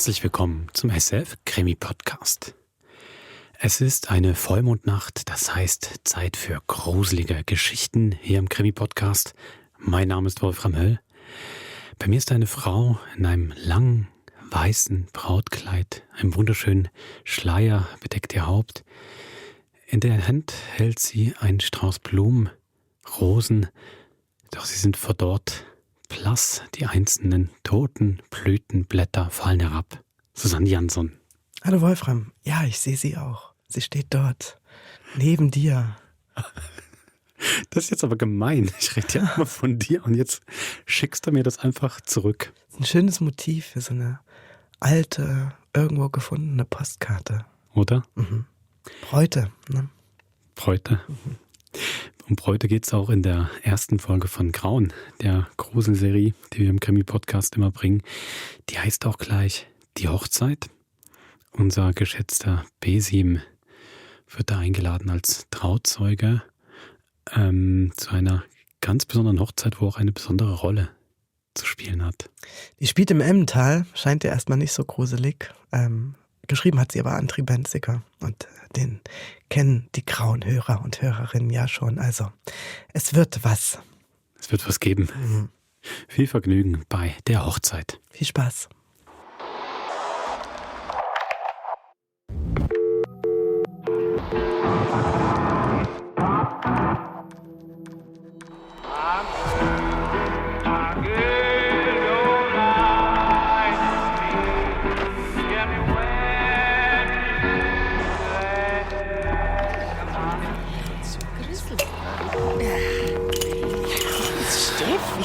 Herzlich willkommen zum SF-Krimi-Podcast. Es ist eine Vollmondnacht, das heißt Zeit für gruselige Geschichten hier im Krimi-Podcast. Mein Name ist Wolfram Höll. Bei mir ist eine Frau in einem langen, weißen Brautkleid, einem wunderschönen Schleier bedeckt ihr Haupt. In der Hand hält sie einen Strauß Blumen, Rosen, doch sie sind verdorrt. Blass, die einzelnen toten Blütenblätter fallen herab. Susanne Jansson. Hallo Wolfram. Ja, ich sehe sie auch. Sie steht dort, neben dir. Das ist jetzt aber gemein. Ich rede ja immer von dir und jetzt schickst du mir das einfach zurück. Das ist ein schönes Motiv für so eine alte, irgendwo gefundene Postkarte. Oder? Mhm. Bräute, ne? Bräute. Mhm. Um Bräute geht es auch in der ersten Folge von Grauen, der Gruselserie, die wir im Krimi-Podcast immer bringen. Die heißt auch gleich Die Hochzeit. Unser geschätzter Besim wird da eingeladen als Trauzeuge zu einer ganz besonderen Hochzeit, wo auch eine besondere Rolle zu spielen hat. Die spielt im Emmental, scheint ja erstmal nicht so gruselig. Geschrieben hat sie aber Andri Benziger und den kennen die grauen Hörer und Hörerinnen ja schon. Also, es wird was. Es wird was geben. Mhm. Viel Vergnügen bei der Hochzeit. Viel Spaß.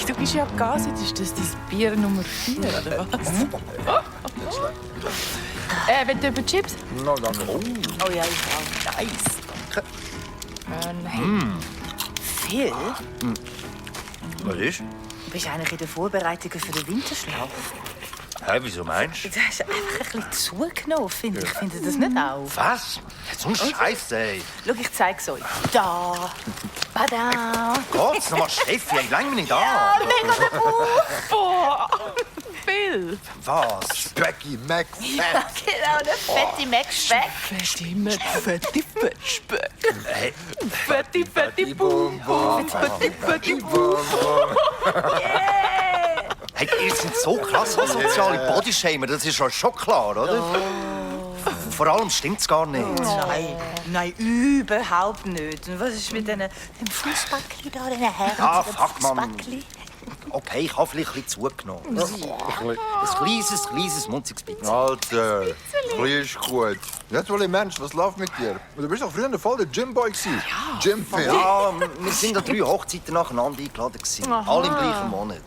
Du bist ja Gas, jetzt ist das dein Bier Nummer 4, oder was? Wenn du über Chips? No, danke. Oh ja, ich auch. Nice. Danke. Hey. Phil? Was ist? Du bist eigentlich in den Vorbereitungen für den Winterschlaf. Hä, wieso meinst du? Du hast einfach ein bisschen zugenommen, finde ich. Finde das nicht auch? Was? So ein Scheiß, ey. Schau, ich zeig's euch. Da. Bada. Geht's? Nochmal Steffi, wie lange bin ich da? Ja, mega der Bauch. Boah. Phil. Was? Specky Mac Ja, genau, der fette Mac-Speck. Fette Speck. Hey. Fette Bum Bum. Fette Bum Bum. Yeah. Hey, ihr seid so krass soziale Bodyshamer, das ist schon klar, oder? Oh. Vor allem stimmt's gar nicht. Nein, überhaupt nicht. Und was ist mit dem Fußbäckchen da, den Herren? Ah, fuck, Mann. Okay, ich habe vielleicht ein bisschen zugenommen. Ein kleines, munziges bisschen. Alter, klein ist gut. Jetzt will ich Mensch, was läuft mit dir? Du bist doch früher voll der Gymboy gewesen. Ja. Gymfit. Ja, wir sind an 3 Hochzeiten nacheinander eingeladen gewesen. Alle im gleichen Monat.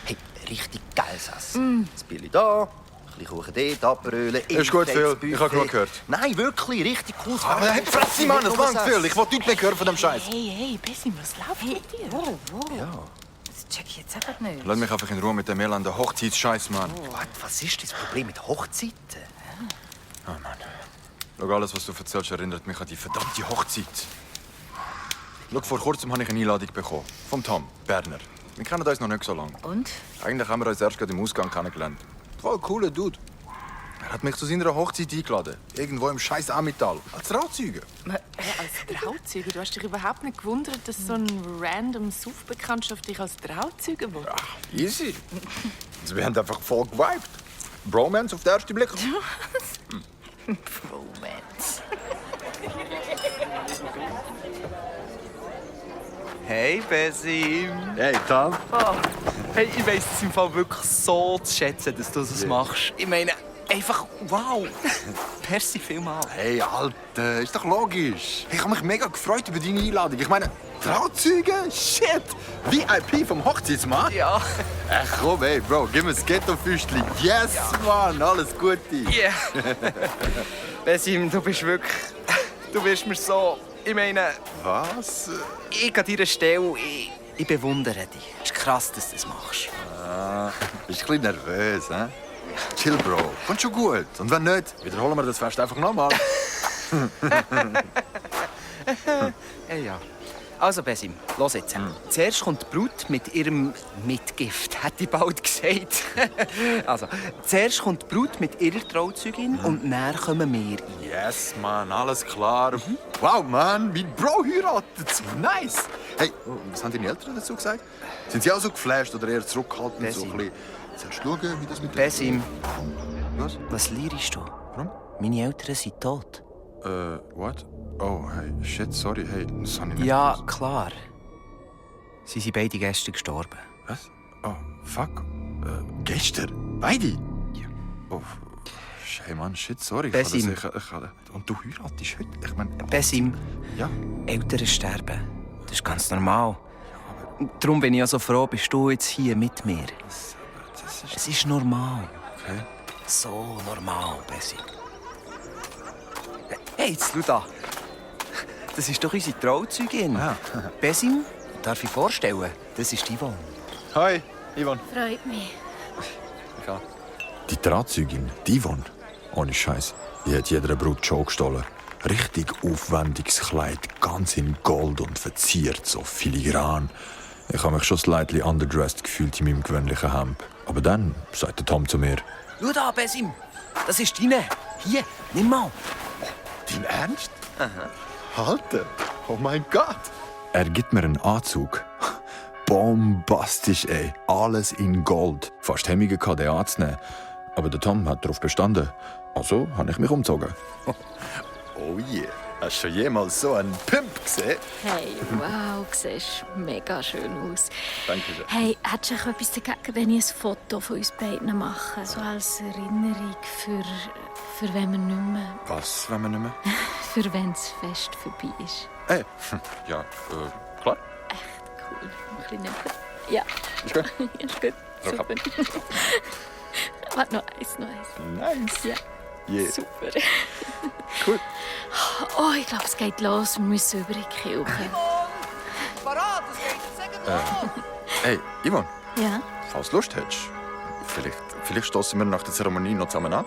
Hey, richtig geiles Essen. Das Billy da, ein bisschen Kuchen dort, Aperöle. Ist gut, Phil. Ich habe genug gehört. Nein, wirklich, richtig cool. Aber hey, Fresse, Mann, es langt viel. Ich will nichts mehr hören von dem Scheiß. Hey, Bessim, was läuft mit dir? Wow. Ja. Das check ich jetzt einfach nicht. Lass mich einfach in Ruhe mit dem elenden Hochzeitsscheiß, Mann. Was ist das Problem mit Hochzeiten? Oh, Mann. Schau, alles, was du erzählst, erinnert mich an die verdammte Hochzeit. Schau, vor kurzem habe ich eine Einladung bekommen. Vom Tom Berner. Wir kennen uns noch nicht so lange. Und? Eigentlich haben wir uns erst gerade im Ausgang kennengelernt. Voll cooler Dude. Er hat mich zu seiner Hochzeit eingeladen. Irgendwo im scheiß Ammental. Als Trauzeuge. Als Trauzeuge? Du hast dich überhaupt nicht gewundert, dass so eine random Suff-Bekanntschaft dich als Trauzeuge will? Ach, easy. Also, wir haben einfach voll gewiped. Bromance auf den ersten Blick. Bromance. Hey, Besim. Hey, Tom. Oh. Hey, ich weiss es im Fall wirklich so zu schätzen, dass du das machst. Ich meine, einfach wow. Merci vielmals. Hey, Alter, ist doch logisch. Ich habe mich mega gefreut über deine Einladung. Ich meine, Trauzeuge? Shit! VIP vom Hochzeitsmann? Ja. Ach komm, hey, Bro, gib mir das Ghetto-Füstchen. Yes, ja. Mann, alles Gute. Yeah. Besim, du bist wirklich... Du bist mir so... Ich meine... Was? Ich an deiner Stelle... Ich bewundere dich. Es ist krass, dass du das machst. Ah, bist ein bisschen nervös, hä? Chill, Bro. Kommt schon gut. Und wenn nicht, wiederholen wir das Fest einfach nochmal. Hey, ja. Also, Besim, los jetzt. Zuerst kommt die Brut mit ihrem Mitgift, hätte ich bald gesagt. Also, zuerst kommt die Brut mit ihrer Trauzeugin und dann kommen wir rein. Yes, Mann, alles klar. Wow, Mann, mein Bro heiratet. Nice. Hey, was haben deine Eltern dazu gesagt? Sind sie auch so geflasht oder eher zurückhaltend? Besim. So ein bisschen, zuerst schauen, wie das mit Besim, Was? was lierst du? Warum? Meine Eltern sind tot. What? Oh, hey, shit, sorry, hey, das habe ich nicht Ja, gewusst. klar. Sie sind beide gestern gestorben. Was? Oh, fuck. Gestern? Beide? Ja. Oh, hey, Mann, shit, sorry. Besim. Und du heiratest heute? Ich meine... Besim, Ja. Eltern sterben. Das ist ganz normal. Darum bin ich ja so froh, bist du jetzt hier mit mir. Das ist... Es ist normal. Okay. So normal, Besim. Hey, jetzt schau da. Das ist doch unsere Trauzeugin. Ah. Besim, darf ich vorstellen, das ist Yvonne. Hi, Ivan. Freut mich. Die Trauzeugen, die Yvonne, ohne Scheiß, die hat jeder Brut schon gestohlen. Richtig aufwendiges Kleid, ganz in Gold und verziert, so filigran. Ich habe mich schon slightly underdressed gefühlt in meinem gewöhnlichen Hemd. Aber dann sagte Tom zu mir: Schau da, Besim. Das ist deine. Hier, nimm mal. Dein Ernst? Alter, oh mein Gott! Er gibt mir einen Anzug. Bombastisch, ey. Alles in Gold. Fast Hemmungen gehabt, den anzunehmen. Aber der Tom hat darauf bestanden. Also habe ich mich umgezogen. Oh yeah. Hast du schon jemals so einen Pimp gesehen? Hey, wow, du siehst mega schön aus. Danke sehr. Hey, hättest du etwas dagegen, wenn ich ein Foto von uns beiden mache? So als Erinnerung für wenn wir nicht mehr... Was, wenn wir nicht mehr? Für wenn das Fest vorbei ist. Ey, ja, klar. Echt cool. Ein bisschen näher. Ja. Ist gut? Ist gut. Super. Warte, noch eins. Nice. Ja. Yeah. Super. Cool. Oh, ich glaube, es geht los. Wir müssen über die Kirche. Parat, das geht jetzt sagen Hey, Ivan, Ja? falls du Lust hättest, vielleicht stoßen wir nach der Zeremonie noch zusammen an.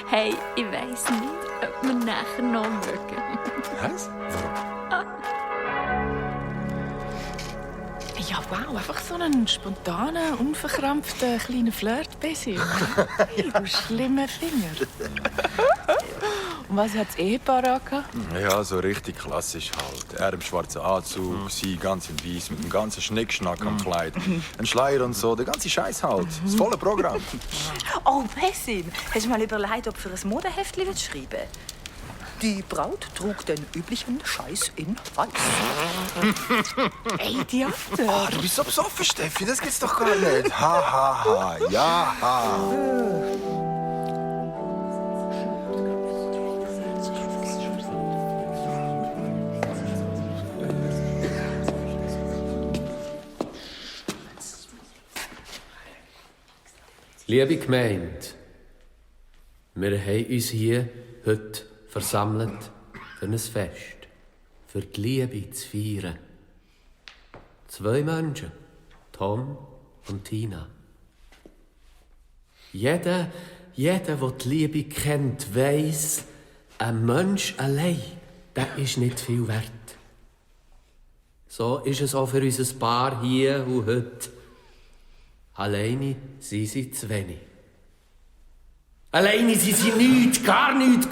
Hey, ich weiss nicht, ob wir nachher noch mögen. Was? Warum? Ja, wow, einfach so einen spontanen, unverkrampften kleinen Flirt Besim. Hey, du schlimmer Finger. Und was hat das Ehepaar angehabt? Ja, so richtig klassisch halt. Er im schwarzen Anzug, sie ganz in weiß mit dem ganzen Schnickschnack am Kleid. Ein Schleier und so, der ganze Scheiß halt. Das volle Programm. Oh, Besim, hast du mal überlegt, ob du für ein Modeheftchen schreiben willst? Die Braut trug den üblichen Scheiß in Weiß. Ey, Idioten! Ah, du bist so besoffen, Steffi, das gibt's doch gar nicht. Ha, ha, ha, ja, ha. Liebe Gemeinde, wir haben uns hier heute versammelt für ein Fest, für die Liebe zu feiern. 2 Menschen, Tom und Tina. Jeder, der die Liebe kennt, weiss, ein Mensch allein, der ist nicht viel wert. So ist es auch für unser Paar hier und heute. Alleine sind sie zu wenig. Alleine sind sie nichts, gar nichts.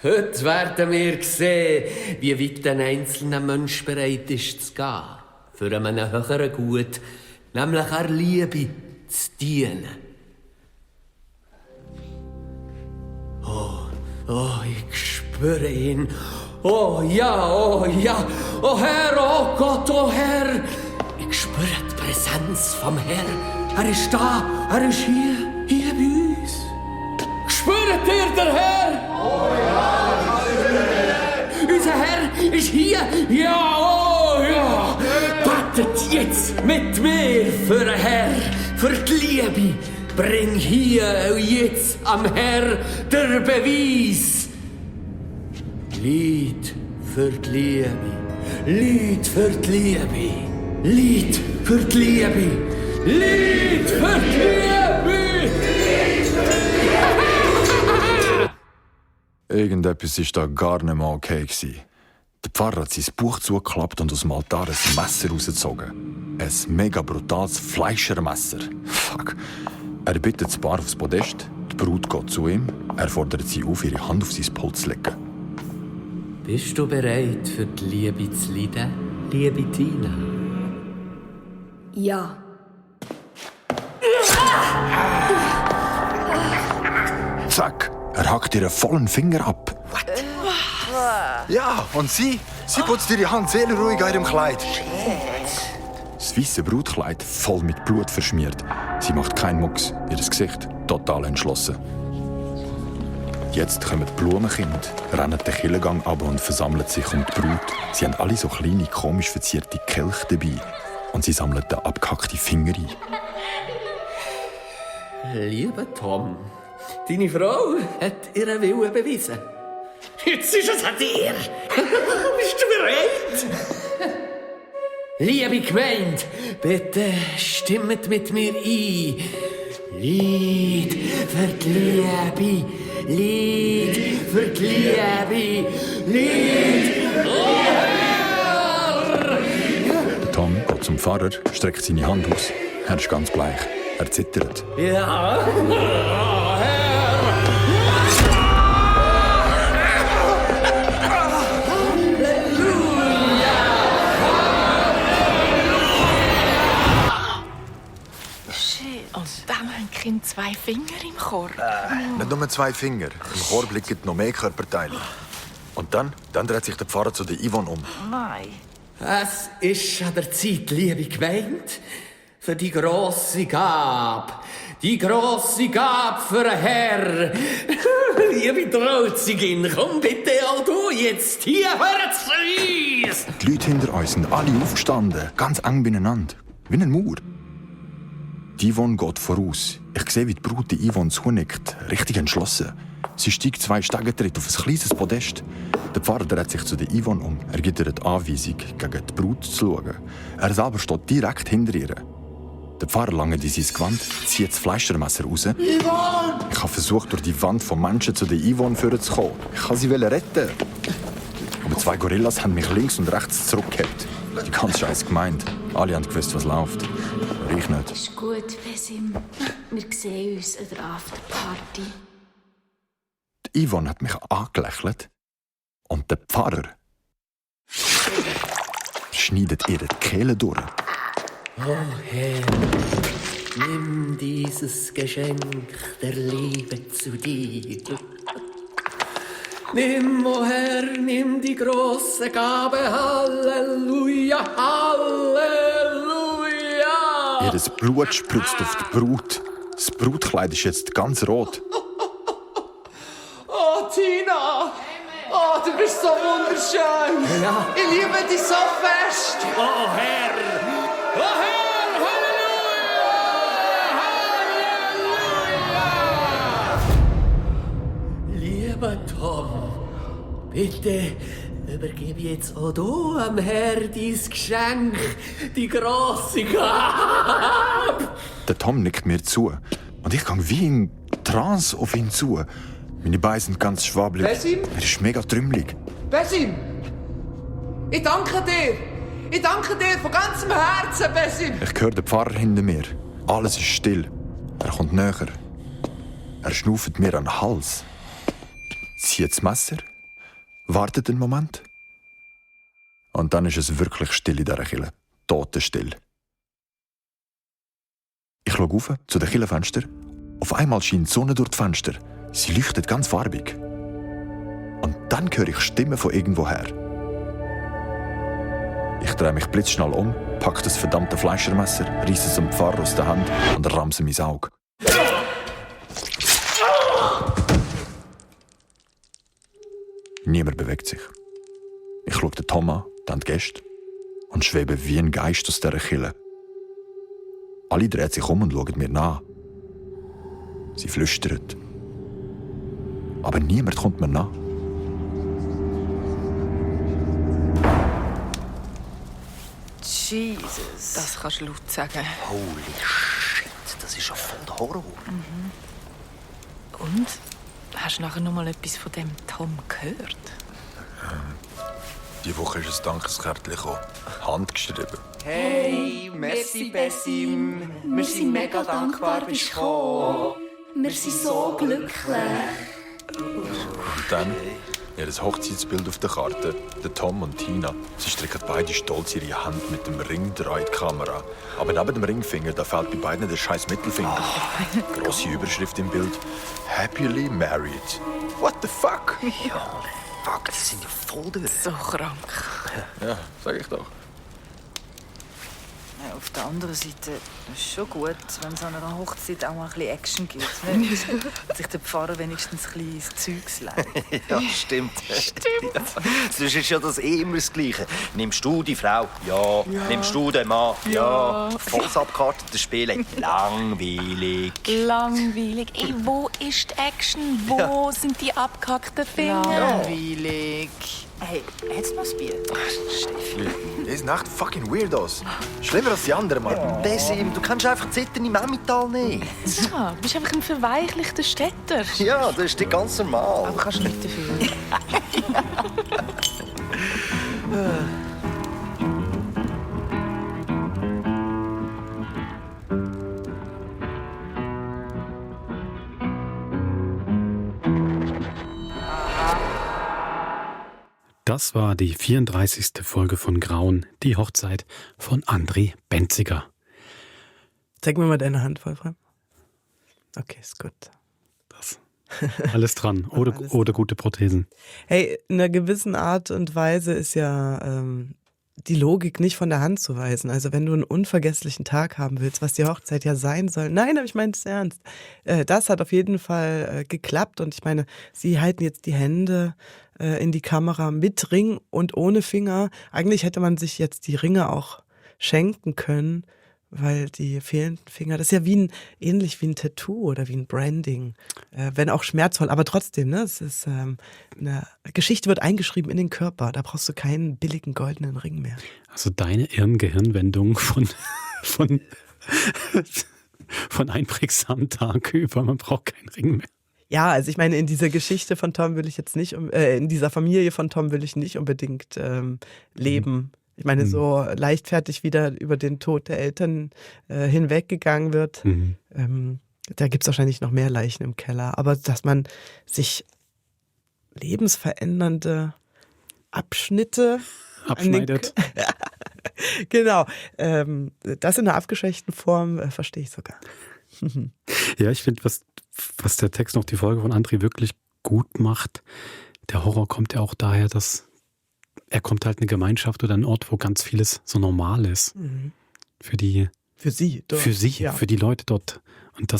Heute werden wir sehen, wie weit ein einzelner Mensch bereit ist zu gehen, für einen höheren Gut, nämlich der Liebe zu dienen. Oh, ich spüre ihn. Oh ja, oh Herr, oh Gott, oh Herr. Ich spüre die Präsenz vom Herrn. Er ist da, er ist hier bei uns. Spürt ihr den Herr? Oh ja, unser Herr ist hier. Ja, oh ja. Betet jetzt mit mir für den Herr, für die Liebe. Bring hier und jetzt am Herr der Beweis. Lied für die Liebe, Lied für die Liebe, Lied für die Liebe, Lied für die Liebe. Irgendetwas war da gar nicht mehr okay. Der Pfarrer hat sein Buch zugeklappt und aus dem Altar ein Messer rausgezogen. Ein mega brutales Fleischermesser. Fuck. Er bittet das Paar aufs Podest, die Brut geht zu ihm, er fordert sie auf, ihre Hand auf sein Pult zu legen. Bist du bereit, für die Liebe zu leiden, liebe Tina? Ja. Zack, er hackt ihr einen vollen Finger ab. Ja, und sie putzt ihre Hand seelenruhig an ihrem Kleid. Das weisse Brutkleid voll mit Blut verschmiert. Sie macht keinen Mucks, ihr Gesicht total entschlossen. Jetzt kommen die Blumenkinder, rennen den Kirchengang ab und versammeln sich um die Brut. Sie haben alle so kleine, komisch verzierte Kelche dabei. Und sie sammeln den abgehackten Finger ein. Lieber Tom, deine Frau hat ihren Willen bewiesen. Jetzt ist es an dir. Bist du bereit? Liebe Gemeinde, bitte stimmt mit mir ein. Lied für die Liebe, Lied für die Liebe, Lied. Tom geht zum Pfarrer, streckt seine Hand aus. Er ist ganz bleich. Er zittert. Ja, Und dann haben die Kinder 2 Finger im Korb. Nicht nur 2 Finger. Im Korb liegen noch mehr Körperteile. Und dann dreht sich der Pfarrer zu der Yvonne um. Nein. es ist an der Zeit, liebe Gemeinde, für die grosse Gabe. Die grosse Gabe für den Herr. Liebe Trauzigin, komm bitte auch du jetzt hier zu uns. Die Leute hinter uns sind alle aufgestanden, ganz eng beieinander, wie ein Mauer. Die Yvonne geht voraus. Ich sehe, wie die Brut die Yvonne zunickt, richtig entschlossen. Sie steigt 2 Stegentritte auf ein kleines Podest. Der Pfarrer dreht sich zu der Yvonne um. Er gibt ihr die Anweisung, gegen die Brut zu schauen. Er selber steht direkt hinter ihr. Der Pfarrer langt in sein Gewand, zieht das Fleischermesser raus. Yvonne! Ich habe versucht, durch die Wand von Menschen zu der Yvonne vorzukommen. Ich wollte sie retten. Aber 2 Gorillas haben mich links und rechts zurückgehabt. Die ganze Scheiß gemeint. Alle haben gewusst, was läuft. Aber ich nicht. Ist gut, Besim. Wir sehen uns an der Afterparty. Die Yvonne hat mich angelächelt. Und der Pfarrer schneidet ihr die Kehle durch. Oh Herr, nimm dieses Geschenk der Liebe zu dir. Nimm, o Herr, nimm die große Gabe. Halleluja, Halleluja. Ihr Blut spritzt auf die Brut. Das Brutkleid ist jetzt ganz rot. Oh, Tina! Oh, du bist so wunderschön! Ja. Ich liebe dich so fest! Oh Herr, oh Herr, Halleluja, Halleluja. Lieber Tom, bitte übergebe jetzt auch du am Herr dein Geschenk, die grosse Gabe. Der Tom nickt mir zu. Und ich gehe wie in Trance auf ihn zu. Meine Beine sind ganz schwabbelig. Besim? Er ist mega trümmelig. Besim! Ich danke dir! Ich danke dir von ganzem Herzen, Besim! Ich höre den Pfarrer hinter mir. Alles ist still. Er kommt näher. Er schnauft mir an den Hals. Zieht das Messer. Wartet einen Moment. Und dann ist es wirklich still in dieser Kirche. Totenstill. Ich schaue auf zu den Kirchenfenstern. Auf einmal scheint die Sonne durch die Fenster. Sie leuchtet ganz farbig. Und dann höre ich Stimmen von irgendwoher. Ich drehe mich blitzschnell um, packe das verdammte Fleischermesser, reiße es dem Pfarrer aus der Hand und ramse mein Auge. Niemand bewegt sich. Ich schaue den Tom an, dann die Gäste und schwebe wie ein Geist aus dieser Kirche. Alle drehen sich um und schauen mir nach. Sie flüstern. Aber niemand kommt mir nach. Jesus. Das kannst du laut sagen. Holy shit, das ist ja voll der Horror. Und? hast du nachher noch mal etwas von dem Tom gehört? Die Woche ist ein Dankeskärtchen gekommen. Handgeschrieben. Hey, merci Bessim. Wir sind mega dankbar, bist du gekommen. Wir sind so glücklich. Und dann ihr Hochzeitsbild auf der Karte. Der Tom und Tina. Sie strecken beide stolz ihre Hand mit dem Ring in die Kamera. Aber neben dem Ringfinger, da fehlt bei beiden der scheiß Mittelfinger. Grosse Überschrift im Bild. Happily married. What the fuck? Ja, fuck, die sind ja voll durch. So krank. Ja, sag ich doch. Ja, auf der anderen Seite ist es schon gut, wenn es an einer Hochzeit auch mal ein bisschen Action gibt. Ne? Sich der Pfarrer wenigstens ein bisschen ins Zeugs legt. Ja, stimmt. Ja. Sonst ist ja das immer das Gleiche. Nimmst du die Frau? Ja. Nimmst du den Mann? Ja. Volles abgekartetes Spiel. Langweilig. Langweilig. Ey, wo ist die Action? Wo sind die abgehackten Finger? Langweilig. Hey, hättest du noch ein Bier? Steffi. Die sind echt fucking Weirdos. Schlimmer als die anderen, Mann. Bessim, du kennst einfach die Sitten im Emmental nicht. Ja, du bist einfach ein verweichlichter Städter. Ja, das ist nicht ganz normal. Aber kannst nicht dafür. Das war die 34. Folge von Grauen, die Hochzeit von André Benziger. Zeig mir mal deine Hand, Wolfram. Okay, ist gut. Das. Alles dran. Oder gute Prothesen. Hey, in einer gewissen Art und Weise ist ja die Logik nicht von der Hand zu weisen. Also wenn du einen unvergesslichen Tag haben willst, was die Hochzeit ja sein soll. Nein, aber ich meine es ernst. Das hat auf jeden Fall geklappt. Und ich meine, sie halten jetzt die Hände in die Kamera mit Ring und ohne Finger. Eigentlich hätte man sich jetzt die Ringe auch schenken können, weil die fehlenden Finger, das ist ja ähnlich wie ein Tattoo oder wie ein Branding, wenn auch schmerzvoll, aber trotzdem, ne, es ist eine Geschichte wird eingeschrieben in den Körper, da brauchst du keinen billigen goldenen Ring mehr. Also deine Gehirnwendung von einprägsamen Tag über, man braucht keinen Ring mehr. Ja, also ich meine, in dieser Geschichte von Tom will ich jetzt nicht, in dieser Familie von Tom will ich nicht unbedingt leben. Ich meine, so leichtfertig wieder über den Tod der Eltern hinweggegangen wird. Da gibt es wahrscheinlich noch mehr Leichen im Keller. Aber dass man sich lebensverändernde Abschnitte abschneidet. Genau. Das in einer abgeschwächten Form verstehe ich sogar. Ja, ich finde, was der Text noch die Folge von André wirklich gut macht, der Horror kommt ja auch daher, dass er kommt halt eine Gemeinschaft oder einen Ort, wo ganz vieles so normal ist. Für sie dort. Für die Leute dort. Und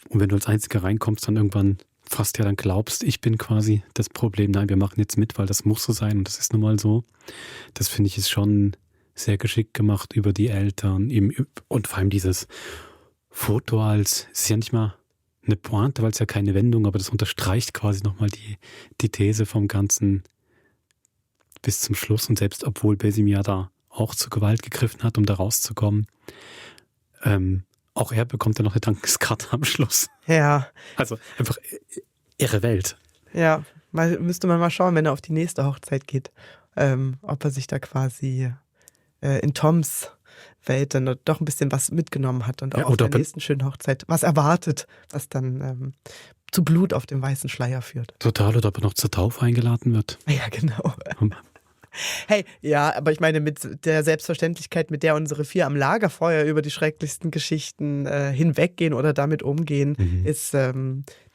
wenn du als Einziger reinkommst, dann irgendwann fast ja dann glaubst, ich bin quasi das Problem. Nein, wir machen jetzt mit, weil das muss so sein und das ist nun mal so. Das finde ich ist schon sehr geschickt gemacht über die Eltern und vor allem dieses Foto es ist ja nicht mal eine Pointe, weil es ja keine Wendung, aber das unterstreicht quasi nochmal die These vom Ganzen bis zum Schluss. Und selbst obwohl Bessim ja da auch zur Gewalt gegriffen hat, um da rauszukommen, auch er bekommt ja noch eine Dankeskarte am Schluss. Ja. Also einfach irre Welt. Ja, müsste man mal schauen, wenn er auf die nächste Hochzeit geht, ob er sich da quasi in Toms Welt dann doch ein bisschen was mitgenommen hat und auch auf der nächsten schönen Hochzeit was erwartet, was dann zu Blut auf dem weißen Schleier führt. Total, oder ob er noch zur Taufe eingeladen wird. Ja, genau. Hey, ja, aber ich meine, mit der Selbstverständlichkeit, mit der unsere 4 am Lagerfeuer über die schrecklichsten Geschichten hinweggehen oder damit umgehen, ist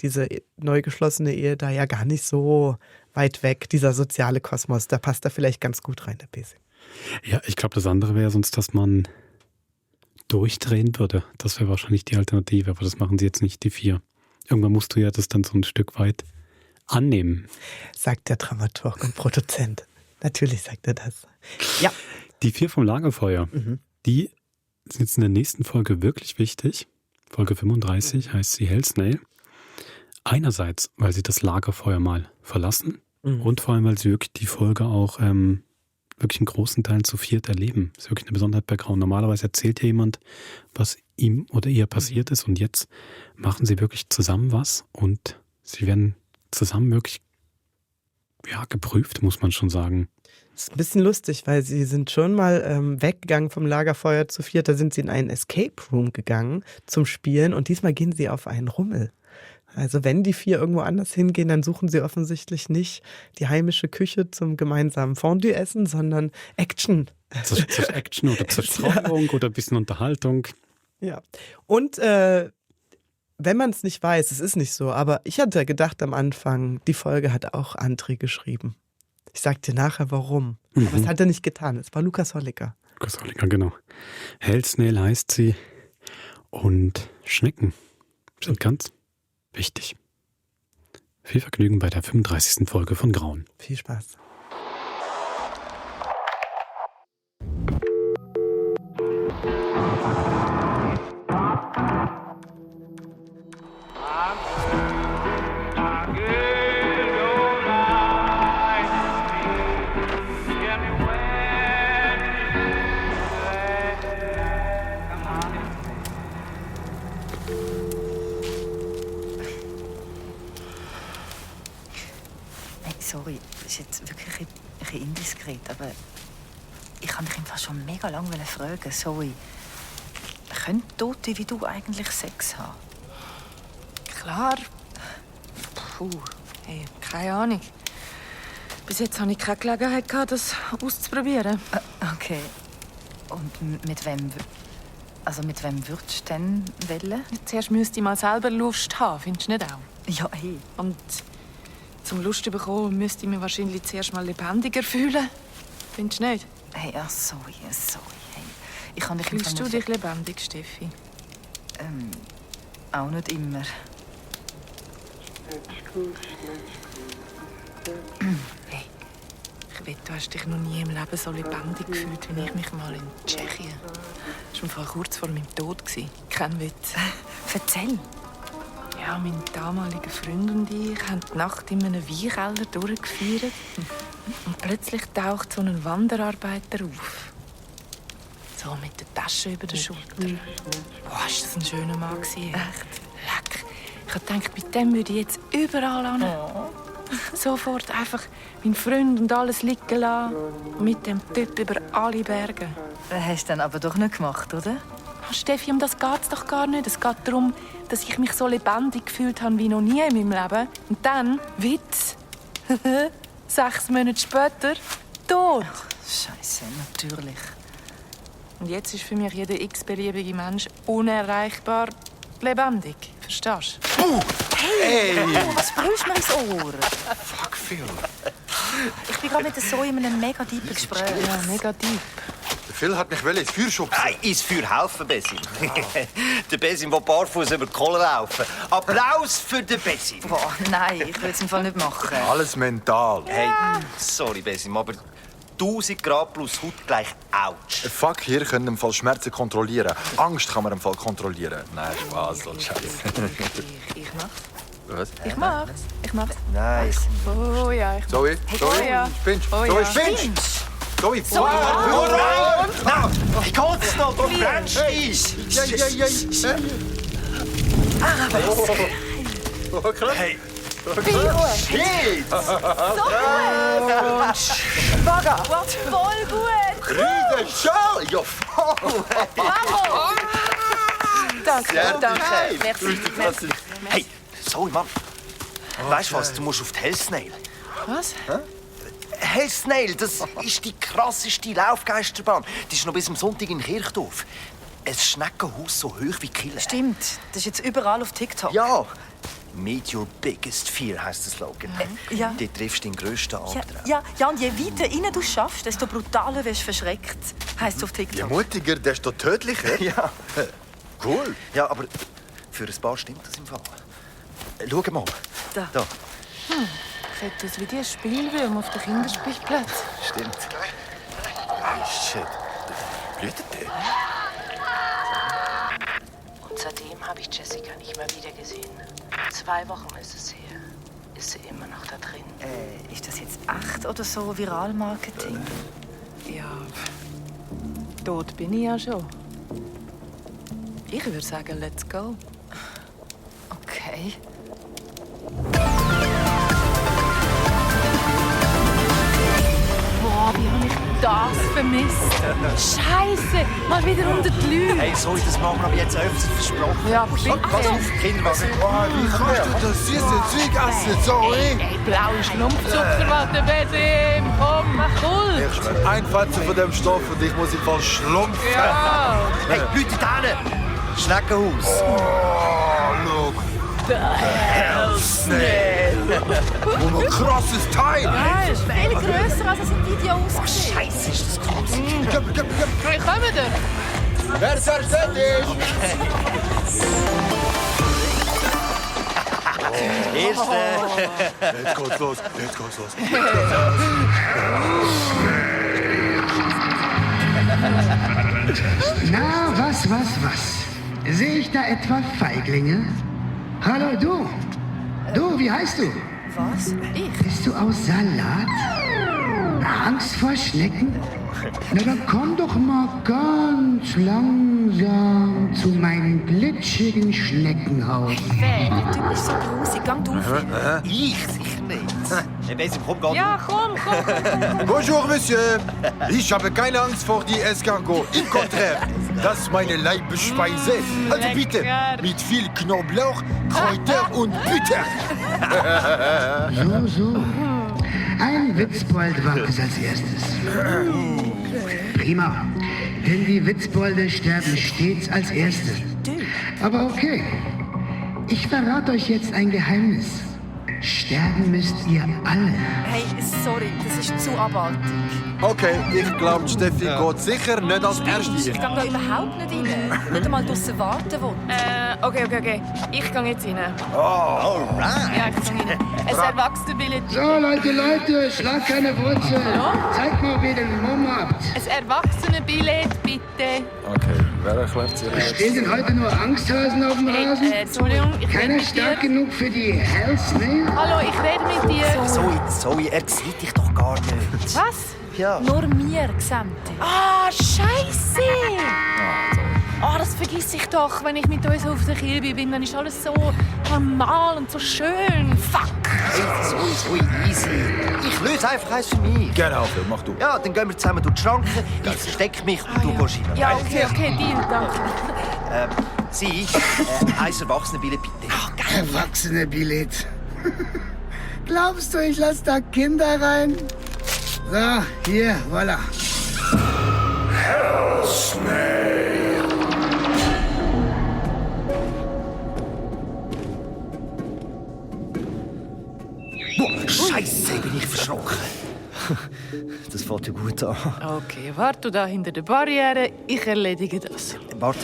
diese neu geschlossene Ehe da ja gar nicht so weit weg. Dieser soziale Kosmos, da passt da vielleicht ganz gut rein, der Bessim. Ja, ich glaube, das andere wäre sonst, dass man durchdrehen würde. Das wäre wahrscheinlich die Alternative, aber das machen sie jetzt nicht, die 4. Irgendwann musst du ja das dann so ein Stück weit annehmen. Sagt der Dramaturg und Produzent. Natürlich sagt er das. Ja. Die 4 vom Lagerfeuer, die sind jetzt in der nächsten Folge wirklich wichtig. Folge 35 heißt sie Hellsnail. Einerseits, weil sie das Lagerfeuer mal verlassen und vor allem, weil sie wirklich die Folge auch wirklich in großen Teilen zu 4 erleben. Das ist wirklich eine Besonderheit bei Grauen. Normalerweise erzählt ja jemand, was ihm oder ihr passiert ist und jetzt machen sie wirklich zusammen was und Sie werden zusammen wirklich geprüft, muss man schon sagen. Das ist ein bisschen lustig, weil sie sind schon mal weggegangen vom Lagerfeuer zu viert. Da sind sie in einen Escape Room gegangen zum Spielen und diesmal gehen sie auf einen Rummel. Also wenn die 4 irgendwo anders hingehen, dann suchen sie offensichtlich nicht die heimische Küche zum gemeinsamen Fondue-Essen, sondern Action. Zur Action oder Zerstreuung oder ein bisschen Unterhaltung. Ja, und wenn man es nicht weiß, es ist nicht so, aber ich hatte gedacht am Anfang, die Folge hat auch André geschrieben. Ich sag dir nachher, warum. Aber es hat er nicht getan. Es war Lukas Holliger. Lukas Holliger, genau. Hellsnail heißt sie. Und Schnecken sind ganz wichtig. Viel Vergnügen bei der 35. Folge von Grauen. Viel Spaß. Sorry, das ist jetzt wirklich ein bisschen indiskret, aber ich kann dich einfach schon mega lange fragen. Sorry, können Tote wie du eigentlich Sex haben? Klar. Hey, keine Ahnung. Bis jetzt hatte ich keine Gelegenheit, das auszuprobieren. Okay. Und mit wem würdest du denn wählen? Zuerst müsste ich mal selber Lust haben, findest du nicht auch? Ja, hey. Und zum Lust bekommen müsste ich mich wahrscheinlich zuerst mal lebendiger fühlen. Findest du nicht? Hey, sorry. Hey. Ich kann dich Fühlst du dich lebendig, Steffi? Auch nicht immer. Hey, ich wette, du hast dich noch nie im Leben so lebendig gefühlt, wie ich mich mal in Tschechien. Das war kurz vor meinem Tod. Kein Witz. Erzähl. Ja, mein damaliger Freund und ich haben die Nacht in einem Weinkeller durchgefeiert. Und plötzlich taucht so ein Wanderarbeiter auf. So mit der Tasche über der Schulter. Boah, ist das ein schöner Mann gewesen. Echt? Leck. Ich habe gedacht, bei dem würde ich jetzt überall hin. Sofort einfach meinen Freund und alles liegen lassen. Und mit dem Typ über alle Berge. Das hast du dann aber doch nicht gemacht, oder? Steffi, um das geht es doch gar nicht. Es geht darum, dass ich mich so lebendig gefühlt habe wie noch nie in meinem Leben. Und dann, Witz, 6 Monate später, tot. Scheiße, natürlich. Und jetzt ist für mich jeder x-beliebige Mensch unerreichbar lebendig. Verstehst du? Hey! Oh, was brüllst du mir ins Ohr? Fuck, Phil. Ich bin gerade mit so in einem mega tiefen Gespräch. Ja, mega deep. Phil hat mich ins Feuer schubsen. Nein, ins Feuer helfen, Besim. Der Besim, der barfuß über die Kohle laufen. Applaus für den Besim. Boah, nein, ich will es im Fall nicht machen. Alles mental. Hey, sorry, Besim, aber 1000 Grad plus Haut gleich Autsch. Fuck, hier können im Fall Schmerzen kontrollieren. Angst kann man im Fall kontrollieren. Nein, Spaß, so Scheiße. Ich mach's. Was? Ich mach's. Nice. Oh ja, ich Zoe, Oh ja. Spinnst? Oh Zoe, ja. spinnst? Zoe, Oh nein! Wie geht's noch? Du brennst eins! Oh, krass. Hey! Shit! Voll gut! Rüde Schall! Ja, voll! Danke. Merci. Hey, Zoe, Mann. Weißt du was? Du musst auf die Hellsnail. Was? Hellsnail, das ist die krasseste Laufgeisterbahn. Die ist noch bis am Sonntag in Kirchdorf. Ein Schneckenhaus so hoch wie Kille. Stimmt, das ist jetzt überall auf TikTok. Ja. Meet your biggest fear heisst der Slogan. Ja. Dort triffst du deinen grössten Albtraum. Ja, und je weiter rein du schaffst, desto brutaler wirst du verschreckt. Heisst es auf TikTok. Je mutiger, desto tödlicher. Ja. Cool. Ja, aber für ein paar stimmt das im Fall. Schau mal. Da. Ich hätte das wie die Spielwürmer auf den Kinderspielplatz. Stimmt. Hey, shit. Blühtet der? Und seitdem habe ich Jessica nicht mehr wieder gesehen. 2 Wochen ist es her. Ist sie immer noch da drin? Ist das jetzt echt oder so Viralmarketing? Ja, tot bin ich ja schon. Ich würde sagen, let's go. Okay. Boah, wie habe ich das vermisst? Scheiße, mal wieder unter die Leute. Hey, sorry, das machen wir aber jetzt öfters versprochen. Ja, bitte. Pass auf, Kinderwagen. Wie kannst du das süße Zeug essen, Zoe? Ey, blaue Schlumpfzuckerwatte, Besim. Komm, mach cool. Ich will ein Fetzen von dem Stoff und ich muss ihn verschlumpfen. Ja. Hey, Leute da hinten. Schneckenhaus. Oh, look. The Hell's Snail. Oh, ein krasses Teil. Ja, ist viel grösser, als es im Video aussieht. Scheiße, ist das groß. Wie kommen wir? Wer zerstört Erste. Jetzt geht's los, jetzt geht's los. Na, was? Sehe ich da etwa Feiglinge? Hallo, du. Du, wie heißt du? Was? Ich? Bist du aus Salat? Angst vor Schnecken? Na, dann komm doch mal ganz langsam zu meinem glitschigen Schneckenhaus. Der Typ ist so grusig. Gang auf. Ich sicher nicht. Hey, Besim, komm, geh. Ja, komm. Bonjour, Monsieur. Ich habe keine Angst vor die Escargot. Im Contraire. Das ist meine Leibspeise. Also bitte, mit viel Knoblauch, Kräuter und Butter. So. Ein Witzbold wagt es als erstes. Prima. Denn die Witzbolde sterben stets als Erste. Aber okay. Ich verrate euch jetzt ein Geheimnis. Sterben müsst ihr alle. Hey, sorry, das ist zu abartig. Okay, ich glaube, Steffi geht sicher nicht als Erste. Ich kann da überhaupt nicht rein. Nicht einmal draussen warten will. Okay. Ich gehe jetzt rein. Oh, alright. Ja, ich gehe rein. Ein Erwachsenenbillett. So, Leute, schlag keine Wurzel. Zeigt mal, wie ihr den Mumm habt. Ein Erwachsenenbillett, bitte. Okay, wer erklärt sich jetzt? Stehen denn heute nur Angsthasen auf dem Rasen? Entschuldigung, ich rede Keiner mit stark dir. genug für die Hell's Snail? Hallo, ich rede mit dir. Zoe, er sieht dich doch gar nicht. Was? Ja. Nur mir gesamt. Ah, Scheiße! Das vergiss ich doch, wenn ich mit uns auf der Kirche bin. Dann ist alles so normal und so schön. Fuck! Hey, Zoe, easy. Ich löse einfach eins für mich. Genau, Phil, mach du. Ja, dann gehen wir zusammen durch die Schranke. Ich verstecke mich und du gehst rein. Ja, okay, Deal, danke. Sie, ein Erwachsenenbillett bitte. Erwachsene-Billett. Glaubst du, ich lass da Kinder rein? So, hier, voilà. Boah, Scheiße, bin ich verschrocken. Das fängt ja gut an. Okay, warte da hinter der Barriere. Ich erledige das. Warte,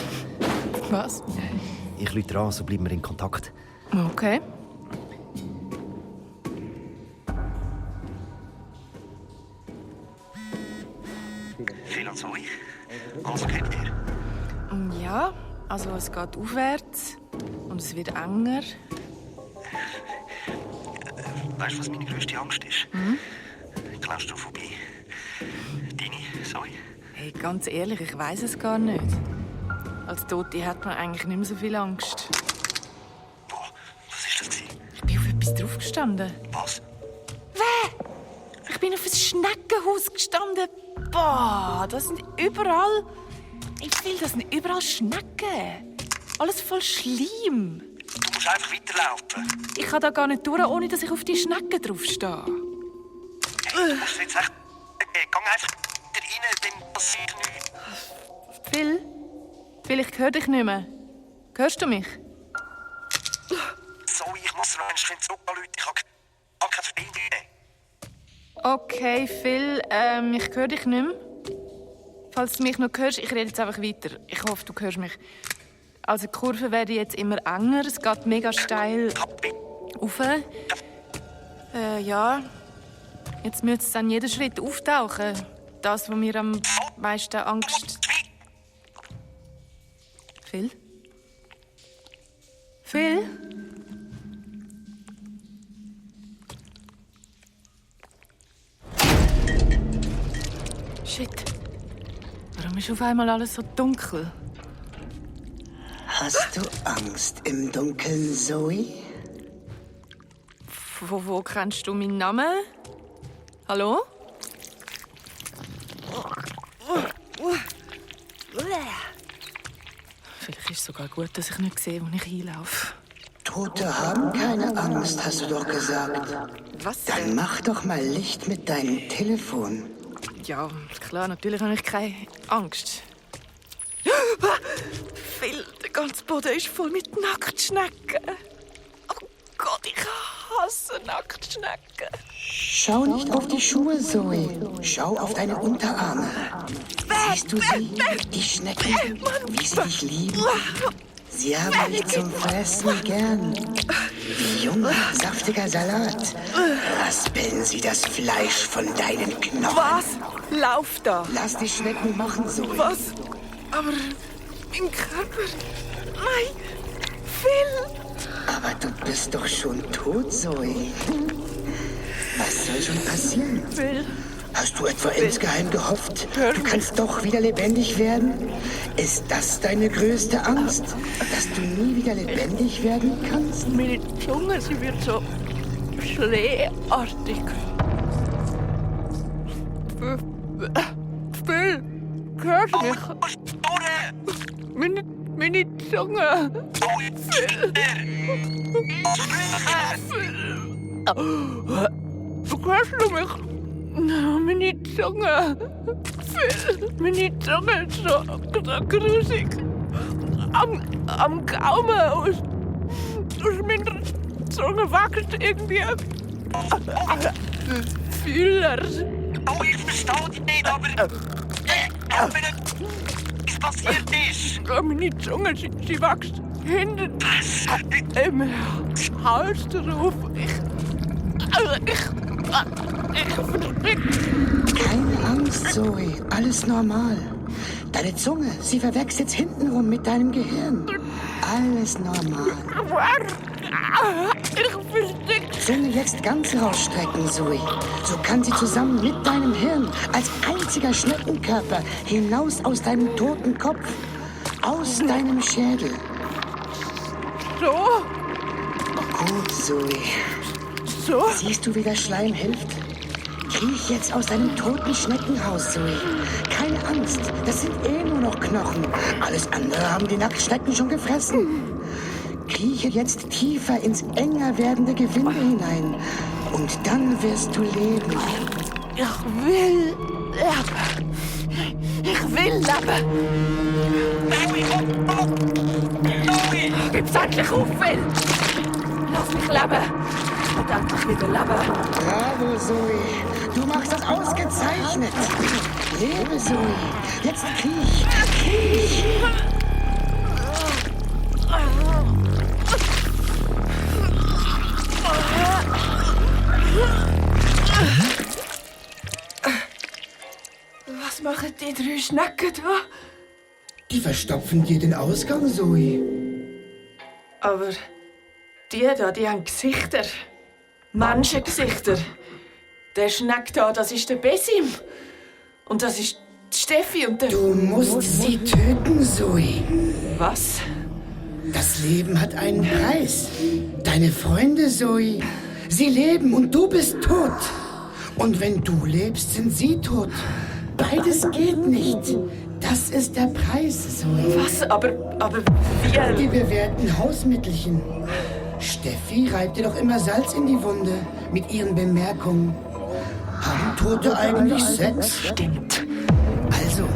Was? ich rufe an, so bleiben wir in Kontakt. Okay. Phil und Zoe, alles okay mit dir? Ja, also es geht aufwärts und es wird enger. Weißt du, was meine grösste Angst ist? Klaustrophobie. Deine, Zoe? Hey, ganz ehrlich, ich weiß es gar nicht. Als Tote hat man eigentlich nicht mehr so viel Angst. Boah, was ist das gewesen? Ich bin auf etwas draufgestanden. Was? Ich bin auf ein Schneckenhaus gestanden. Boah, das sind überall... Ich will, das sind überall Schnecken. Alles voll Schleim. Du musst einfach weiterlaufen. Ich kann da gar nicht durch, ohne dass ich auf die Schnecken draufstehe. Hey, du musst jetzt echt... Geh einfach da rein, dann passiert nichts. Phil, ich höre dich nicht mehr. Hörst du mich? Zoe, ich muss noch ein Stück zurück anrufen. Ich habe keine Verbindung mehr. Okay, Phil, ich höre dich nicht mehr. Falls du mich noch hörst, ich rede jetzt einfach weiter. Ich hoffe, du hörst mich. Also die Kurven werden jetzt immer enger, es geht mega steil rauf. Ja, jetzt müsste es an jedem Schritt auftauchen. Das, was mir am meisten Angst... Phil? Phil? Shit. Warum ist auf einmal alles so dunkel? Hast du Angst im Dunkeln, Zoe? Wo kennst du meinen Namen? Hallo? Vielleicht ist es sogar gut, dass ich nicht sehe, wo ich hinlaufe. Tote haben keine Angst, hast du doch gesagt. Was? Dann mach doch mal Licht mit deinem Telefon. Ja, klar, natürlich habe ich keine Angst. Phil, der ganze Boden ist voll mit Nacktschnecken. Oh Gott, ich hasse Nacktschnecken. Schau nicht auf die Schuhe, Zoe. Schau auf deine Unterarme. Siehst du sie, die Schnecken, wie sie dich lieben? Sie haben dich zum Fressen gern. Wie junger, saftiger Salat. Raspeln sie das Fleisch von deinen Knochen. Was? Lauf da. Lass die Schnecken machen, Zoe. Was? Aber mein Körper... Nein, Phil! Aber du bist doch schon tot, Zoe. Was soll schon passieren? Phil. Hast du etwa insgeheim gehofft, du kannst doch wieder lebendig werden? Ist das deine größte Angst, dass du nie wieder lebendig werden kannst? Meine Zunge, sie wird so schleeartig. Phil, hörst du mich? Meine Zunge. Phil. Hörst du mich? Meine Zunge. Phil, meine Zunge ist so grusig. Am Gaumen aus meiner Zunge wächst irgendwie Fühler. Oh, ich verstehe dich nicht, aber was passiert ist? Meine Zunge, sie wächst hinten im Hals drauf. Keine Angst, Zoe. Alles normal. Deine Zunge, sie verwächst jetzt hintenrum mit deinem Gehirn. Alles normal. Ich will nicht. Zunge jetzt ganz rausstrecken, Zoe. So kann sie zusammen mit deinem Hirn als einziger Schneckenkörper hinaus aus deinem toten Kopf. Aus deinem Schädel. So? Gut, Zoe. So? Siehst du, wie der Schleim hilft? Kriech jetzt aus deinem toten Schneckenhaus, Zoe. Keine Angst, das sind nur noch Knochen. Alles andere haben die Nacktschnecken schon gefressen. Krieche jetzt tiefer ins enger werdende Gewinde hinein. Und dann wirst du leben. Ich will leben. Ich will leben. Gib's endlich auf, Phil. Lass mich leben. Und endlich wieder leben. Bravo, Zoe. Du machst das ausgezeichnet. Lebe, Zoe. Jetzt kriech. Kriech. Was machen die 3 Schnecken da? Die verstopfen dir den Ausgang, Zoe. Aber die da, die haben Gesichter. Menschengesichter. Der Schneck da, das ist der Besim. Und das ist die Steffi und der... Du musst sie töten, Zoe. Was? Das Leben hat einen Preis. Deine Freunde, Zoe, sie leben und du bist tot. Und wenn du lebst, sind sie tot. Beides geht nicht. Das ist der Preis, Zoe. Was? Aber wie? Die bewährten Hausmittelchen. Steffi reibt dir doch immer Salz in die Wunde mit ihren Bemerkungen. Haben Tote eigentlich Sex? Stimmt. Also,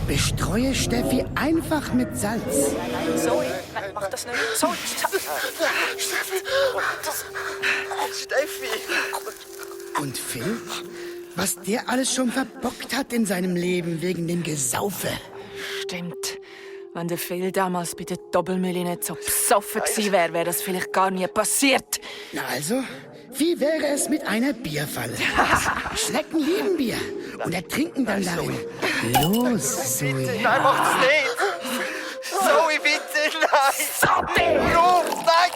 bestreue Steffi einfach mit Salz. Zoe, mach das nicht. Zoe, Steffi! Und Phil? Was der alles schon verbockt hat in seinem Leben wegen dem Gesaufe. Stimmt. Wenn der Phil damals bei der Doppelmühle nicht so besoffen gewesen wäre, wäre das vielleicht gar nie passiert. Na also, wie wäre es mit einer Bierfalle? Schnecken lieben Bier und ertrinken dann darin. Los, Zoe. Nein, mach das nicht! Zoe, bitte, nein! Zoe! Ruf, nein!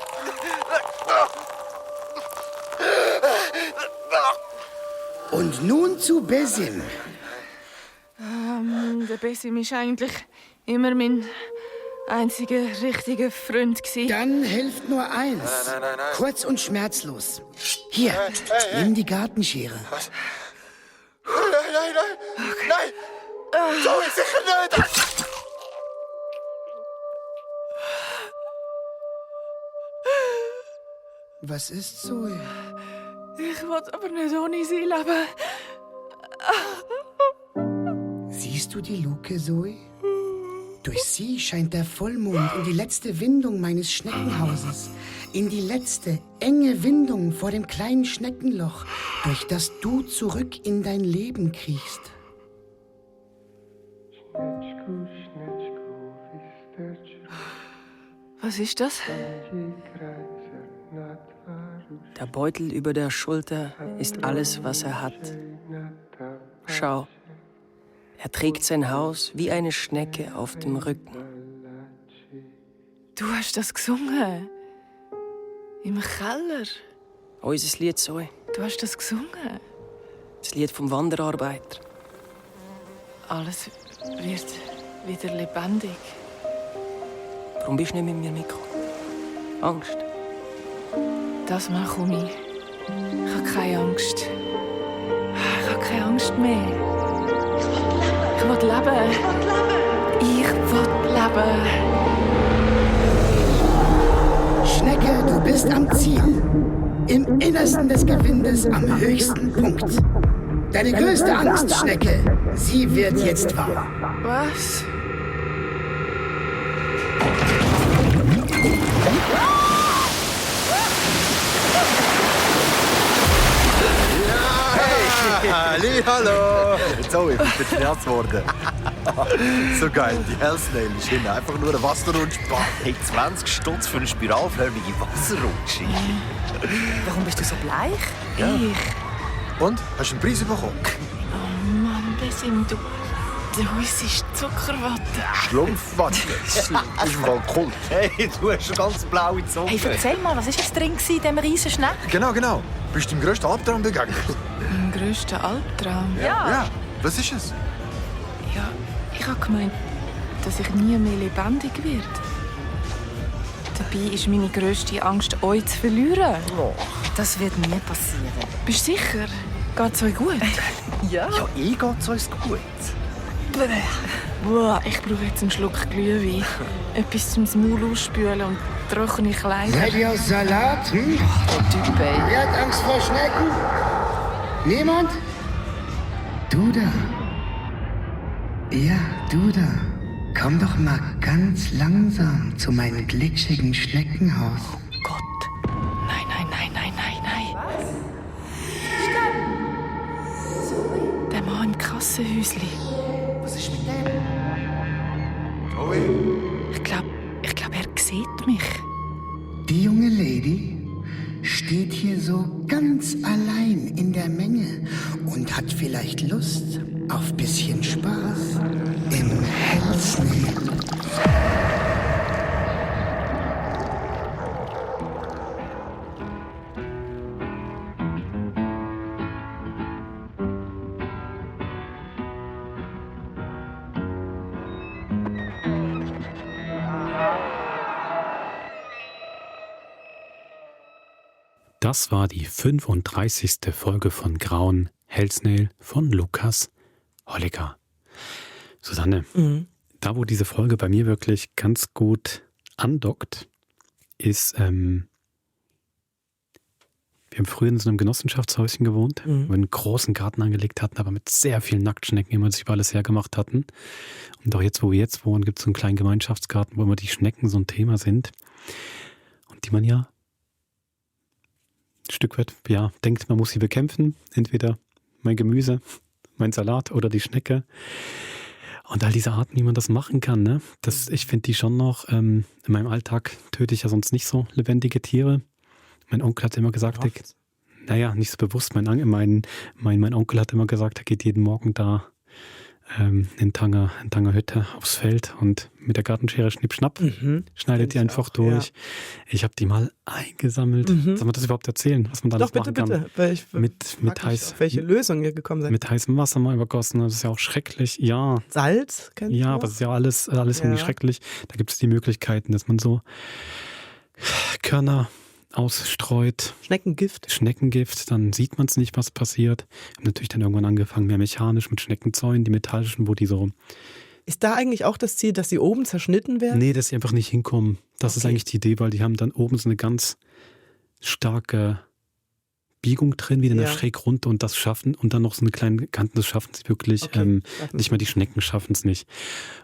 Und nun zu Besim. Der Besim ist eigentlich immer mein einziger richtiger Freund gewesen. Dann hilft nur eins. Nein. Kurz und schmerzlos. Hier, nimm die Gartenschere. Was? Nein! Zoe, sicher nicht! Was ist, Zoe? Ich will aber nicht ohne sie leben. Siehst du die Luke, Zoe? Durch sie scheint der Vollmond in die letzte Windung meines Schneckenhauses. In die letzte, enge Windung vor dem kleinen Schneckenloch, durch das du zurück in dein Leben kriechst. Was ist das? Der Beutel über der Schulter ist alles, was er hat. Schau, er trägt sein Haus wie eine Schnecke auf dem Rücken. Du hast das gesungen? Im Keller? Unser Lied, Zoe. Du hast das gesungen? Das Lied vom Wanderarbeiter. Alles wird wieder lebendig. Warum bist du nicht mit mir mitgekommen? Angst? Das Mal komme ich. Ich habe keine Angst. Ich habe keine Angst mehr. Ich will leben. Ich will leben. Schnecke, du bist am Ziel. Im Innersten des Gewindes am höchsten Punkt. Deine größte Angst, Schnecke, sie wird jetzt wahr. Was? Hallo! Zoe, ich bin schmerz worden. So geil, die Hellsnail ist hinten einfach nur ein Wasserrutschbahn. Hey, 20 Stutz für eine spiralförmige Wasserrutsche. Warum bist du so bleich? Ja. Und? Hast du einen Preis bekommen? Oh Mann, Besim, du hussest Zuckerwatte. Schlumpfwatte. Das ist mal cool. Hey, du hast eine ganz blaue Zunge. Hey, erzähl mal, was ist jetzt drin in diesem riesen Schneck? Genau. Bist du deinem grössten Albtraum begegnet? Mein grösster Albtraum? Ja. Was ist es? Ja, ich habe gemeint, dass ich nie mehr lebendig werde. Dabei ist meine grösste Angst, euch zu verlieren. Oh, das wird nie passieren. Bist du sicher? Geht's euch gut? Ja. Ja, geht's uns gut. Boah, ich brauche jetzt einen Schluck Glühwein. Etwas zum Maul ausspülen und trockene Kleider. Seid ihr aus Salat? Hm? Der Typ, ey. Wer hat Angst vor Schnecken? Niemand? Du da. Ja, du da. Komm doch mal ganz langsam zu meinem glitschigen Schneckenhaus. Gott. Nein. Was? Der Mann im Kassenhäuschen. Was ist mit dem? Zoe? Ich glaube, er sieht mich. Die junge Lady steht hier so ganz allein in der Menge und hat vielleicht Lust auf bisschen Spaß im Hellsnail. Das war die 35. Folge von Grauen Hellsnail von Lukas Holliger. Susanne, da wo diese Folge bei mir wirklich ganz gut andockt, ist, wir haben früher in so einem Genossenschaftshäuschen gewohnt, wo wir einen großen Garten angelegt hatten, aber mit sehr vielen Nacktschnecken, die wir sich über alles hergemacht hatten. Und auch jetzt, wo wir jetzt wohnen, gibt es so einen kleinen Gemeinschaftsgarten, wo immer die Schnecken so ein Thema sind und die man ja ein Stück weit, denkt, man muss sie bekämpfen. Entweder mein Gemüse, mein Salat oder die Schnecke. Und all diese Arten, wie man das machen kann, ne? Ich finde die schon noch, in meinem Alltag töte ich ja sonst nicht so lebendige Tiere. Mein Onkel hat immer gesagt, nicht so bewusst, mein Onkel hat immer gesagt, er geht jeden Morgen da in Tanger Hütte aufs Feld und mit der Gartenschere schnipp-schnapp schneidet die einfach durch. Ja. Ich habe die mal eingesammelt. Soll man das überhaupt erzählen, was man da alles machen kann? Doch, bitte. Mit heiß, welche Lösung ihr gekommen seid. Mit heißem Wasser mal übergossen, das ist ja auch schrecklich. Ja. Salz? Ja, aber das ist ja alles irgendwie schrecklich. Da gibt es die Möglichkeiten, dass man so Körner ausstreut. Schneckengift, dann sieht man es nicht, was passiert. Ich habe natürlich dann irgendwann angefangen, mehr mechanisch mit Schneckenzäunen, die metallischen, wo die so... Ist da eigentlich auch das Ziel, dass sie oben zerschnitten werden? Nee, dass sie einfach nicht hinkommen. Das ist eigentlich die Idee, weil die haben dann oben so eine ganz starke Biegung drin, wieder schräg runter und das schaffen und dann noch so eine kleine Kanten, das schaffen sie wirklich. Nicht mal die Schnecken schaffen es nicht.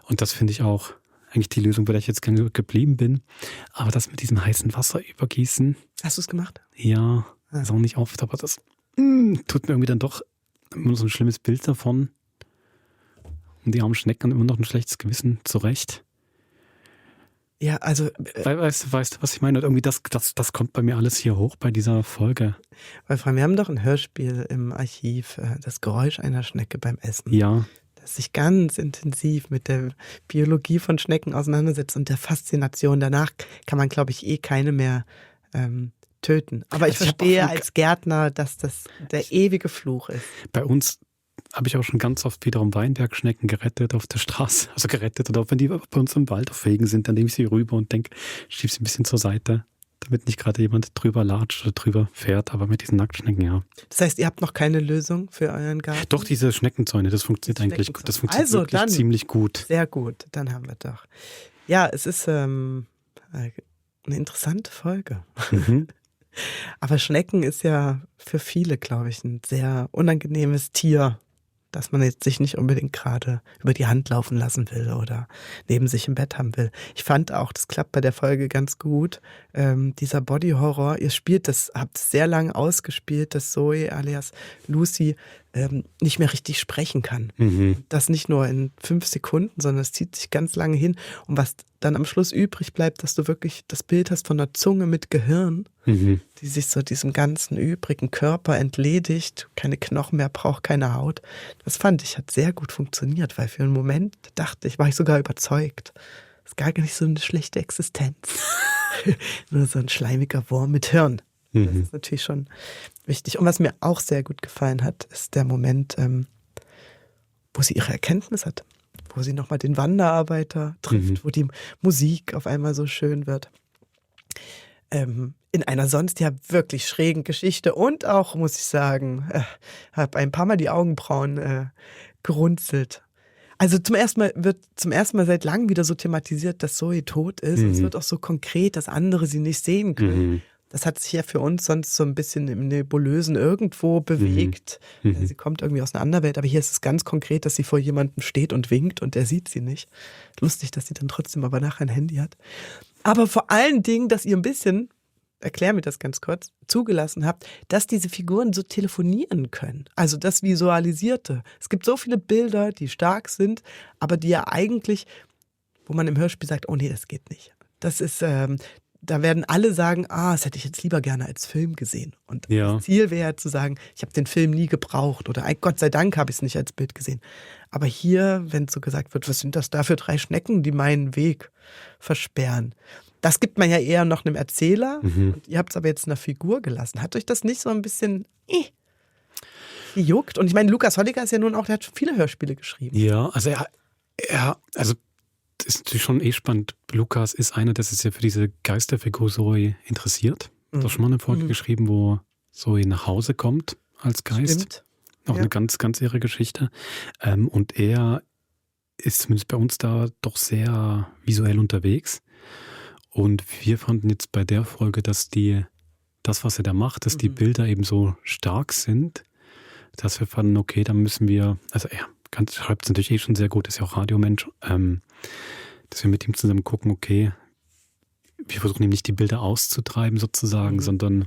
Und das finde ich auch eigentlich die Lösung, bei der ich jetzt gerne geblieben bin. Aber das mit diesem heißen Wasser übergießen. Hast du es gemacht? Ja, ist auch nicht oft, aber das tut mir irgendwie dann doch immer so ein schlimmes Bild davon. Und die armen Schnecken haben immer noch ein schlechtes Gewissen, zu Recht. Ja, also... Weißt du, was ich meine? Und irgendwie das kommt bei mir alles hier hoch bei dieser Folge. Weil wir haben doch ein Hörspiel im Archiv, das Geräusch einer Schnecke beim Essen. Ja. Das sich ganz intensiv mit der Biologie von Schnecken auseinandersetzt und der Faszination. Danach kann man, glaube ich, keine mehr töten. Aber ich verstehe als Gärtner, dass das der ewige Fluch ist. Bei uns habe ich auch schon ganz oft wiederum Weinbergschnecken gerettet auf der Straße. Also gerettet, oder auch wenn die bei uns im Wald auf Wegen sind, dann nehme ich sie rüber und schiebe sie ein bisschen zur Seite, damit nicht gerade jemand drüber latscht oder drüber fährt, aber mit diesen Nacktschnecken, ja. Das heißt, ihr habt noch keine Lösung für euren Garten? Doch, diese Schneckenzäune, das funktioniert eigentlich gut. Das funktioniert wirklich dann ziemlich gut. Sehr gut, dann haben wir doch. Ja, es ist eine interessante Folge. Aber Schnecken ist ja für viele, glaube ich, ein sehr unangenehmes Tier, dass man jetzt sich nicht unbedingt gerade über die Hand laufen lassen will oder neben sich im Bett haben will. Ich fand auch, das klappt bei der Folge ganz gut, dieser Body-Horror, ihr habt sehr lange ausgespielt, dass Zoe alias Lucy nicht mehr richtig sprechen kann. Das nicht nur in 5 Sekunden, sondern es zieht sich ganz lange hin. Und was dann am Schluss übrig bleibt, dass du wirklich das Bild hast von einer Zunge mit Gehirn, die sich so diesem ganzen übrigen Körper entledigt, keine Knochen mehr braucht, keine Haut. Das fand ich, hat sehr gut funktioniert, weil für einen Moment war ich sogar überzeugt. Das ist gar nicht so eine schlechte Existenz. Nur so ein schleimiger Wurm mit Hirn. Das ist natürlich schon wichtig. Und was mir auch sehr gut gefallen hat, ist der Moment, wo sie ihre Erkenntnis hat. Wo sie nochmal den Wanderarbeiter trifft, wo die Musik auf einmal so schön wird. In einer sonst ja wirklich schrägen Geschichte und auch, muss ich sagen, habe ein paar Mal die Augenbrauen gerunzelt. Also zum ersten Mal seit langem wieder so thematisiert, dass Zoe tot ist. Es wird auch so konkret, dass andere sie nicht sehen können. Das hat sich ja für uns sonst so ein bisschen im Nebulösen irgendwo bewegt. Sie kommt irgendwie aus einer anderen Welt, aber hier ist es ganz konkret, dass sie vor jemandem steht und winkt und der sieht sie nicht. Lustig, dass sie dann trotzdem aber nachher ein Handy hat. Aber vor allen Dingen, dass ihr ein bisschen, erklär mir das ganz kurz, zugelassen habt, dass diese Figuren so telefonieren können. Also das Visualisierte. Es gibt so viele Bilder, die stark sind, aber die ja eigentlich, wo man im Hörspiel sagt, oh nee, das geht nicht. Das ist... Da werden alle sagen, das hätte ich jetzt lieber gerne als Film gesehen. Und das Ziel wäre zu sagen, ich habe den Film nie gebraucht oder Gott sei Dank habe ich es nicht als Bild gesehen. Aber hier, wenn so gesagt wird, was sind das da für 3 Schnecken, die meinen Weg versperren? Das gibt man ja eher noch einem Erzähler. Und ihr habt es aber jetzt einer Figur gelassen. Hat euch das nicht so ein bisschen gejuckt? Und ich meine, Lukas Holliger ist ja nun auch, der hat schon viele Hörspiele geschrieben. Ja, also das ist natürlich schon spannend. Lukas ist einer, der sich ja für diese Geisterfigur Zoe interessiert. Hat auch schon mal eine Folge geschrieben, wo Zoe nach Hause kommt als Geist. Stimmt. Auch eine ganz, ganz irre Geschichte. Und er ist zumindest bei uns da doch sehr visuell unterwegs. Und wir fanden jetzt bei der Folge, dass das, was er da macht, dass die Bilder eben so stark sind, dass wir fanden, okay, dann müssen wir, also er schreibt es natürlich schon sehr gut, ist ja auch Radiomensch, dass wir mit ihm zusammen gucken, okay, wir versuchen ihm nicht die Bilder auszutreiben sozusagen, sondern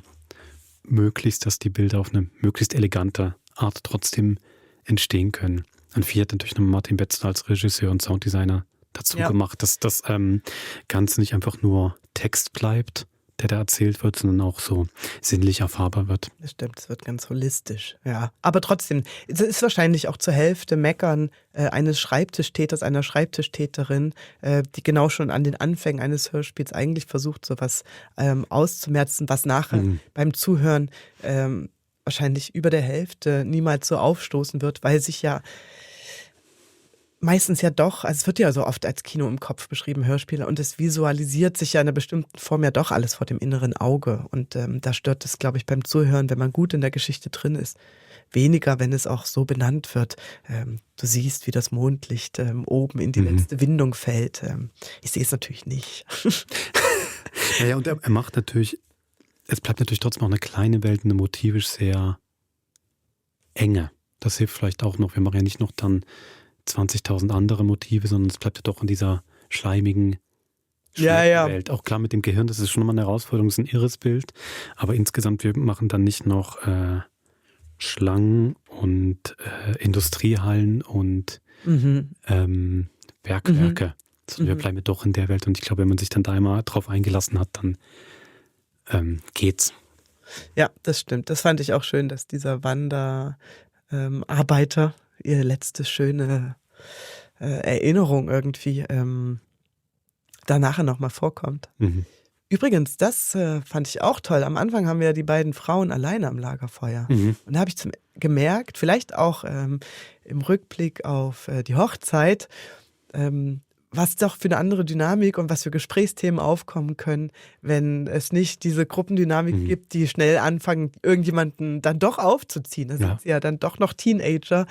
möglichst, dass die Bilder auf eine möglichst elegante Art trotzdem entstehen können. Und wir hat natürlich noch Martin Betzler als Regisseur und Sounddesigner dazu gemacht, dass das Ganze nicht einfach nur Text bleibt, der da erzählt wird, sondern auch so sinnlich erfahrbar wird. Das stimmt, es wird ganz holistisch, ja. Aber trotzdem, es ist wahrscheinlich auch zur Hälfte Meckern eines Schreibtischtäters, einer Schreibtischtäterin, die genau schon an den Anfängen eines Hörspiels eigentlich versucht, sowas auszumerzen, was nachher beim Zuhören wahrscheinlich über der Hälfte niemals so aufstoßen wird, weil sich ja meistens ja doch, also es wird ja so oft als Kino im Kopf beschrieben, Hörspiele, und es visualisiert sich ja in einer bestimmten Form ja doch alles vor dem inneren Auge. Und da stört es, glaube ich, beim Zuhören, wenn man gut in der Geschichte drin ist, weniger, wenn es auch so benannt wird. Du siehst, wie das Mondlicht oben in die letzte Windung fällt. Ich sehe es natürlich nicht. Ja, und er macht natürlich, es bleibt natürlich trotzdem auch eine kleine Welt, eine motivisch sehr enge. Das hilft vielleicht auch noch. Wir machen ja nicht noch dann 20.000 andere Motive, sondern es bleibt ja doch in dieser schleimigen Welt. Auch klar mit dem Gehirn, das ist schon mal eine Herausforderung, das ist ein irres Bild. Aber insgesamt, wir machen dann nicht noch Schlangen und Industriehallen und Bergwerke. Sondern wir bleiben doch in der Welt. Und ich glaube, wenn man sich dann da einmal drauf eingelassen hat, dann geht's. Ja, das stimmt. Das fand ich auch schön, dass dieser Wanderarbeiter ihre letzte schöne Erinnerung irgendwie da nachher nochmal vorkommt. Übrigens, das fand ich auch toll. Am Anfang haben wir ja die beiden Frauen alleine am Lagerfeuer. Und da habe ich gemerkt, vielleicht auch im Rückblick auf die Hochzeit, was doch für eine andere Dynamik und was für Gesprächsthemen aufkommen können, wenn es nicht diese Gruppendynamik gibt, die schnell anfangen, irgendjemanden dann doch aufzuziehen. Da sind sie ja dann doch noch Teenager.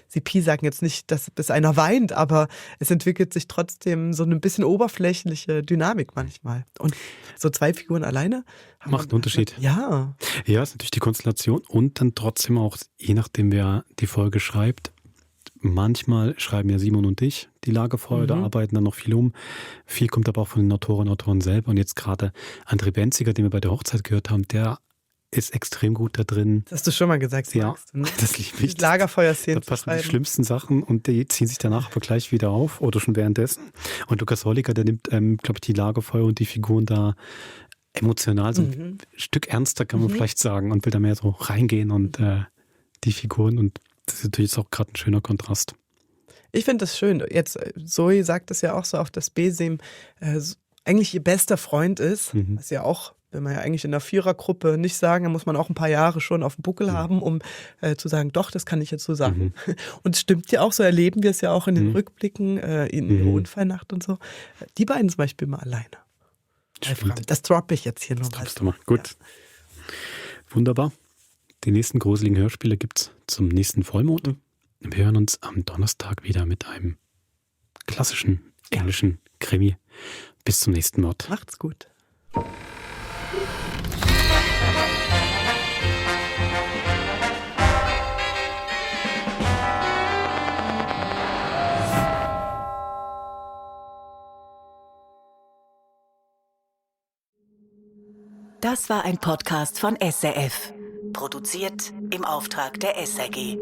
Sie sagen jetzt nicht, dass bis einer weint, aber es entwickelt sich trotzdem so eine bisschen oberflächliche Dynamik manchmal. Und so zwei Figuren alleine macht einen Unterschied. Ja. Ja, ist natürlich die Konstellation und dann trotzdem auch, je nachdem wer die Folge schreibt, manchmal schreiben ja Simon und ich die Lagerfeuer, da arbeiten dann noch viel um. Viel kommt aber auch von den Autorinnen und Autoren selber. Und jetzt gerade André Benziger, den wir bei der Hochzeit gehört haben, der ist extrem gut da drin. Das hast du schon mal gesagt. Ja, das liebe ich. Lagerfeuer-Szenen da passen die schlimmsten Sachen und die ziehen sich danach aber gleich wieder auf oder schon währenddessen. Und Lukas Holliger, der nimmt, glaube ich, die Lagerfeuer und die Figuren da emotional so ein Stück ernster, kann man vielleicht sagen, und will da mehr so reingehen und die Figuren, und das ist natürlich auch gerade ein schöner Kontrast. Ich finde das schön. Jetzt, Zoe sagt es ja auch so oft, dass Besim eigentlich ihr bester Freund ist. Was ja auch, wenn man ja eigentlich in einer Vierergruppe nicht sagen, dann muss man auch ein paar Jahre schon auf dem Buckel haben, um zu sagen, doch, das kann ich jetzt so sagen. Und es stimmt ja auch, so erleben wir es ja auch in den Rückblicken, in der Unfallnacht und so. Die beiden zum Beispiel mal alleine. Das droppe ich jetzt hier nur mal. Gut. Ja. Wunderbar. Die nächsten gruseligen Hörspiele gibt's zum nächsten Vollmond. Wir hören uns am Donnerstag wieder mit einem klassischen englischen Krimi. Bis zum nächsten Mal. Macht's gut. Das war ein Podcast von SRF. Produziert im Auftrag der SRG.